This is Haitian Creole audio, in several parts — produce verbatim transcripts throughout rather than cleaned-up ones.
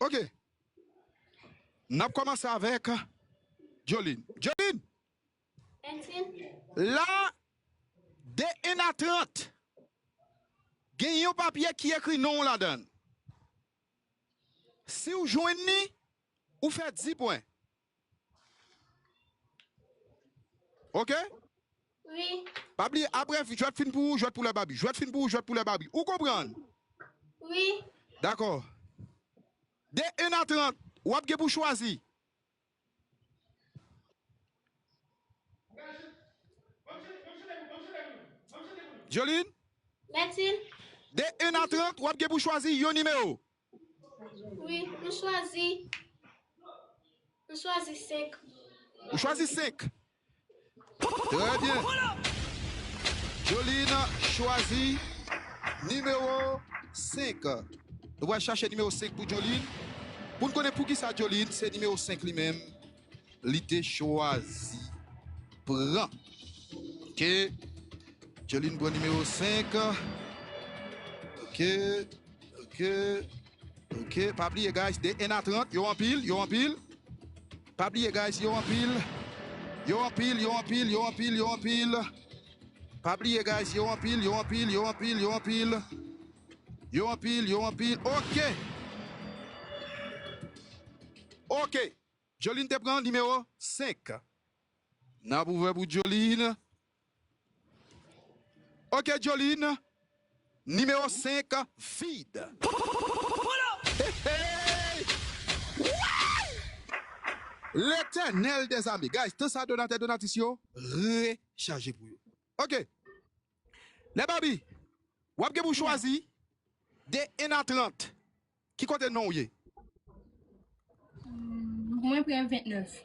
Ok. N ap kòmanse avèk Jolin. Jolin! Mèsi. La, de en a trant, gen yon papye ki ekri non w ladan l. Si w jwenn li, ou fè dis pwen. Ok? Wi. Pa bliye, apre jwèt fin pou ou, jwèt pou lè Babi. Jwèt fin pou ou, jwèt pou lè Babi. Ou konprann? Wi. Dakò. De en a trant, w ap gen pou chwazi. Jolin, Mèsi. De en a trant, w ap gen pou chwazi yon nimewo. Wi, m chwazi. M chwazi senk. Ou chwazi senk. Trè byen. Jolin chwazi nimewo senk. Nou pral chache nimewo senk pou Jolin. Pou n konnen poukisa Jolin se nimewo senk li menm li te chwazi pran. Ok. Jolin pran nimewo senk. Ok. Ok. Ok. Pa bliye, guys, de en a trant, yo anpil, yo anpil. Pa bliye, guys, yo anpil. Yo anpil, yo anpil, yo anpil, yo anpil. Pa bliye, guys, yo anpil, yo anpil, yo anpil, yo anpil. Yo anpil, yo anpil. Ok. Ok. Jolin te pran nimewo senk. N ap ouvè pou Jolin. Ok, Jolin. Nimewo senk, vid. Hey, hey! Letènèl dèzame. Guys, tan sa donatè donatris yo rechaje pou yo. Ok. Lè Babi, w ap gen pou chwazi de en a trant. Ki kote non w ye? Mwen pran ventnèf.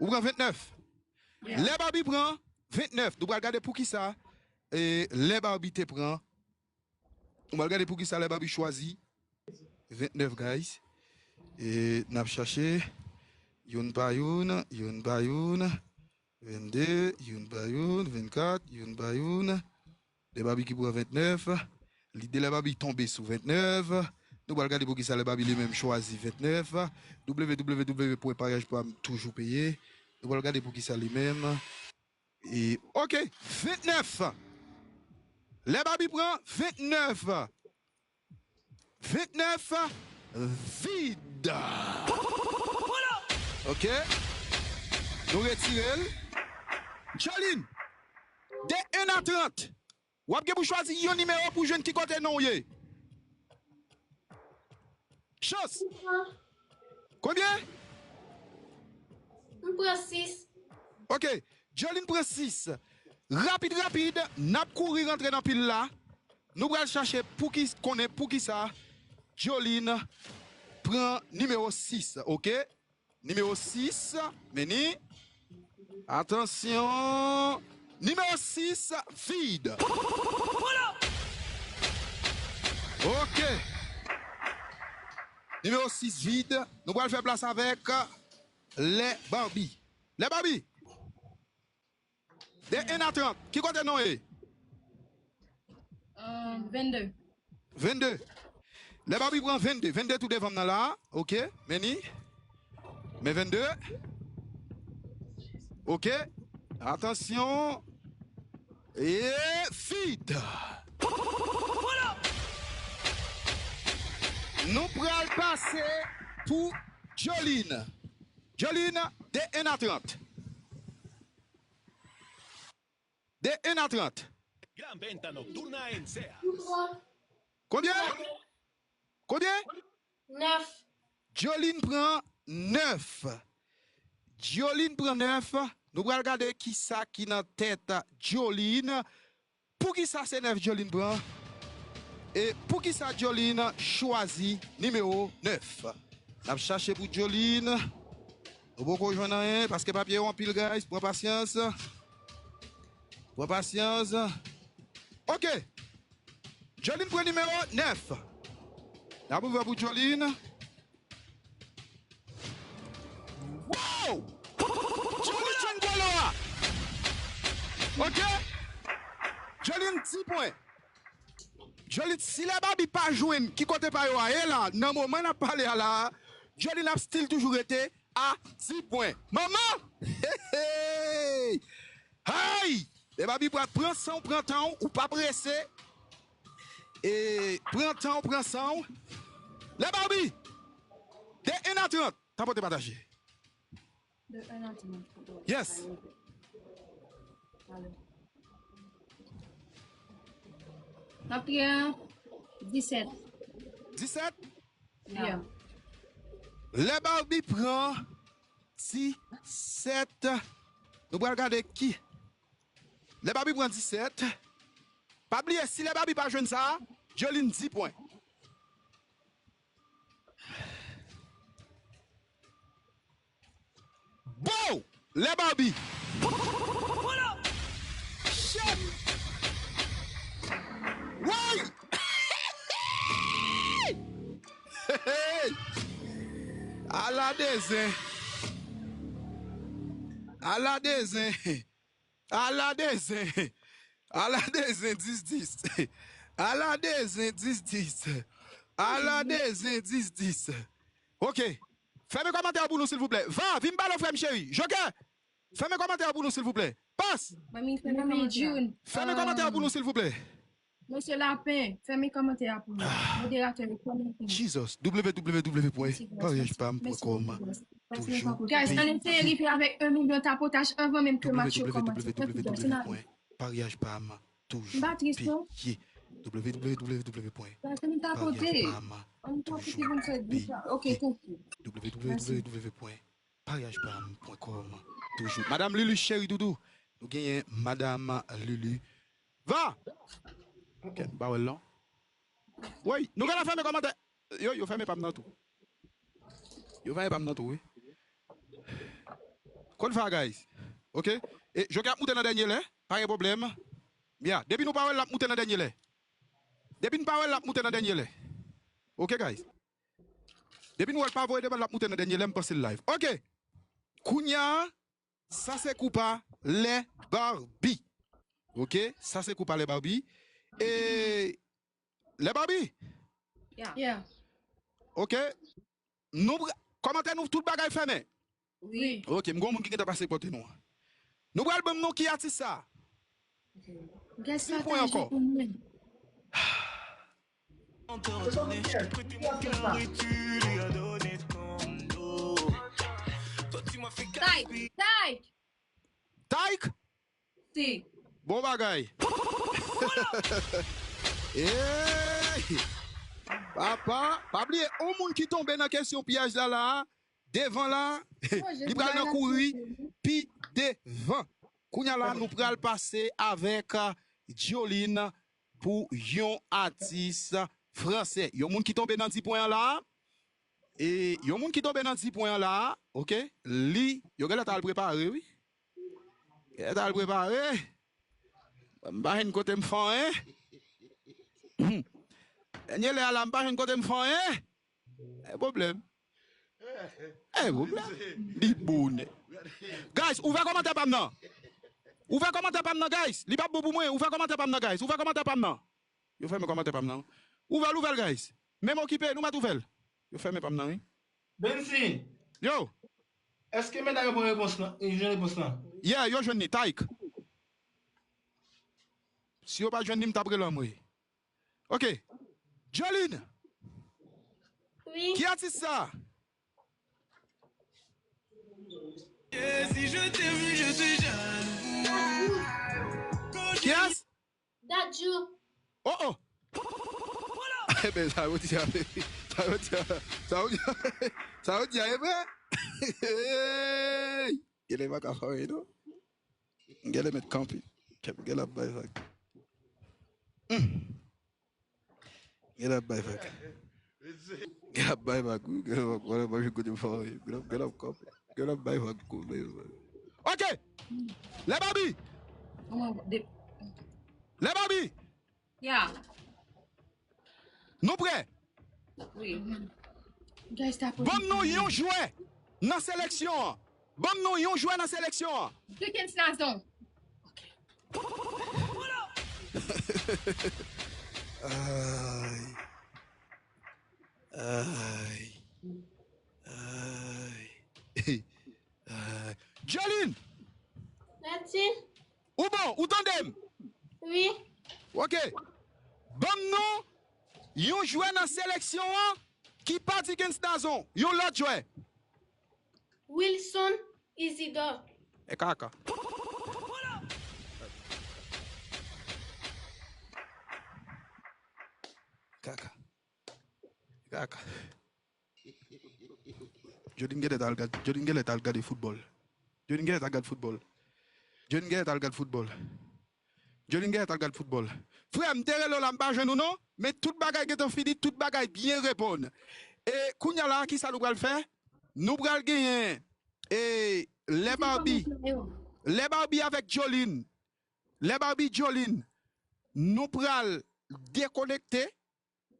Ou pran ventnèf? Yeah. Lè Babi pran ventnèf. Nou pral gade poukisa, e, lè Babi te pran. Nou pral gade poukisa lè Babi chwazi ventnèf, guys. E n ap chache youn pa youn, youn pa youn. Vennde, youn pa youn, vennkat, youn pa youn. Lè Babi ki pran ventnèf. Lide lè Babi tonbe sou ventnèf. Nou pral gade poukisa lè Babi li menm chwazi ventnèf. W W W pwen paryaj pa m toujou peye. Nou pral gade poukisa li menm. E, ok, ventnèf. Lè Babi pran ventnèf. Ventnèf, vid. Ok. Nou retire l. Jolin, de en a trant, w ap gen pou chwazi yon nimewo pou jwenn ki kote non w ye. Chans. Konbyen? M pran sis. Ok. Jolin pran sis. Rapid, rapid, n ap kouri rantre nan pil la. Nou pral chache pou ki, konnen poukisa Jolin pran nimewo sis, ok? Nimewo sis, men ni. Atansyon. Nimewo sis, vid. Ok. Nimewo sis, vid. Nou pral fè plas avèk lè Babi. Lè Babi. De en a trant, ki kote non w ye? Euh, vennde. Vennde. Lè Babi pran vennde. Vennde tou devan m nan la. Ok. Men ni. Men vennde. Ok. Atansyon. E vid. Nou pral pase pou Jolin. Jolin, de en a trant. De en a trant. Gran venta nocturna en Sears. Konbyen? Konbyen? Nèf. Jolin pran nèf. Jolin pran nèf. Nou pral gade kisa ki nan tèt Jolin. Poukisa se nèf Jolin pran? E poukisa Jolin chwazi nimewo nèf? N ap chache pou Jolin. Nou poko jwenn anyen, paske papye yo anpil, guys. Pran pasyans. Pran pasyans. Ok. Jolin pran nimewo nèf. N ap ouvè pou Jolin. Wow! Jolin jwenn golo a. Ok? Jolin dis pwen. Jolin, si lè Babi pa jwenn ki kote pa yo a ye la, nan moman n ap pale a la, Jolin ap still toujou rete a dis pwen. Manman! Hey! Hey! Lè Barbie pral pran san w, pran tan w, ou pa prese. E pran tan w, pran san w. Lè Barbie! De en a trant, tapote pataje. De en a trant. Yes. N ap pran disèt. Disèt? Yeah. Lè Barbie pran disèt. Nou pral gade ki. Lè Barbie pran disèt. Pa bliye, si Lè Barbie pa jwenn sa, Jolin dis pwen. Bow! Lè Barbie. Shit! Woy! Ala dezen. Ala dezen. Ala dezen. Ala dezen, dis dis. Ala dezen, dis dis. Ala dezen, dis dis. Ok. Fèmen kòmantè a pou nou, silvouplè. Va, vin balo, frè m cheri. Jokè, fèmen kòmantè a pou nou, silvouplè. Pas! Manmi, fèmen kòmantè a. Fèmen kòmantè a pou nou, silvouplè. Mesye Lapen, fèmen kòmantè a pou nou. Moderatè yo, fèmen kòmantè. Jesus, W W W pwen paryaj pa m pwen kòm. Toujou. Guys, ann eseye rive avèk en milyon tapotaj anvan menm ke match yo kòmanse. W W W pwen paryaj pa m toujou peye. W W W pwen paryaj pa m toujou peye. W W W pwen paryaj pa m pwen kòm toujou. Madam Lulu cheri doudou, nou genyen Madam Lulu. Va! Kèt, m pa wè l non. Woy, nou genlè fèmen kòmantè. Yo, yo fèmen pa m nan tou. Yo fèmen pa m nan tou, wi. Konn fa, guys. Ok? E, Jokè ap moute nan dènye lè. Pa gen pwoblèm. Byen, depi nou pa wè l, l ap moute nan dènye lè. Depi n pa wè l, l ap moute nan dènye lè. Ok, guys? Depi n wè l pa voye de bal, l ap moute nan dènye lè, m panse l live. Ok! Kounye a, sa se koup a Lè Barbie. Ok? Sa se koup a Lè Barbie. E Lè Barbie? Yeah. Yeah. Ok. Nou, kòmantè nou, tout bagay fèmen. Wi. Ok, m gon moun ki gentan pase kote nou an. Nou pral ban m non ki atis sa. Guys, pataje pou mwen. Tyke, Tyke. Tyke? Si. Bon bagay. Ey! Papa, pa bliye, on moun ki tonbe nan kesyon pyèj la la, devan la, li pral nan kouri pi devan. Kounye a la, nou pral pase avèk, uh, Jolin pou yon atis fransè. Yon moun ki tonbe nan dis pwen an la. E yon moun ki tonbe nan dis pwen an la, ok? Li, yo genlè t al prepare, wi. Genlè t al prepare. M pa jwenn kote m fè anyen. Dènye lè a la, m pa jwenn kote m fè anyen. E pwoblèm. E pwoblèm. Li bonè. Guys, ouvè kòmantè pa m nan. Ouvè kòmantè pa m nan, guys. Li p ap bon pou mwen. Ouvè kòmantè pa m nan, guys. Ouvè kòmantè pa m nan. Yo fèmen kòmantè pa m nan. Ouvè l, ouvè l, guys. Menm okipe, nou mèt ouvè l. Yo fèmen pa m nan, wi. Benzi! Yo! Èske medam yo pran repons lan? Yo jwenn repons lan? Yeah, yo jwenn li, Tyke. Si yo pa jwenn li, m t ap rele anmwey. Ok. Jolin! Wi. Ki atis sa? Kiyès? Dadju. Oh, oh. Eben, sa yo di a, sa yo di a, sa yo di a, sa yo di a, eben. Hey! Genlè pa ka fè anyen non. Genlè mèt kanpe. Kèm genlè ap bay vag. Hmm. Genlè ap bay vag. Genlè ap bay vag, wi. Genlè ap, genlè ap, genlè ap, genlè ap kanpe. Genlè ap bay vag, kou, bay vag. Ok. Lè Barbie. Lè Barbie. Ya. Nou prè? Wi. Ban m non yon jwè nan seleksyon an. Ban m non yon jwè nan seleksyon an. Dickens Nazon. Ay. Ay. Yon jwè nan seleksyon an ki pa Dickens Dazon. Yon lòt jwè. Wilson Isidor. E kaka. Kaka. Kaka. Jolin genlè t al gad, Jolin genlè t al gade foutbòl. Jolin genlè t al gad foutbòl. Jolin genlè t al gad foutbòl. Jolin genlè t al gad foutbòl. Frè m, m te rele w la, m pa jwenn ou non. Men tout bagay gentan fini, tout bagay byen reponn. E kounye a la, kisa nou pral fè? Nou pral genyen e lè Barbie. Lè Barbie avèk Jolin. Lè Barbie Jolin. Nou pral dekonekte.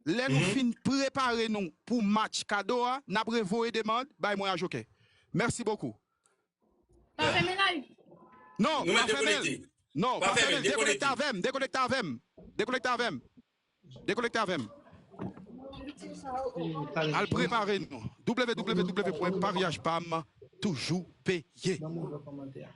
Lè nou fin prepare nou pou match kado a, n ap revoye demann bay mwen a Jokè. Mèsi bokou. Pa fèmen live. Non, Nou pa mèt fèmen. Dekonekte. Non, Pa pa fèmen. fèmen, Dekonekte dekonekte. Avè m. Dekonekte avè m. Dekonekte avè m. Dekonekte avè m. Al prepare nou. W W W pwen paryaj pa m toujou peye. Ban m ouvè kòmantè a.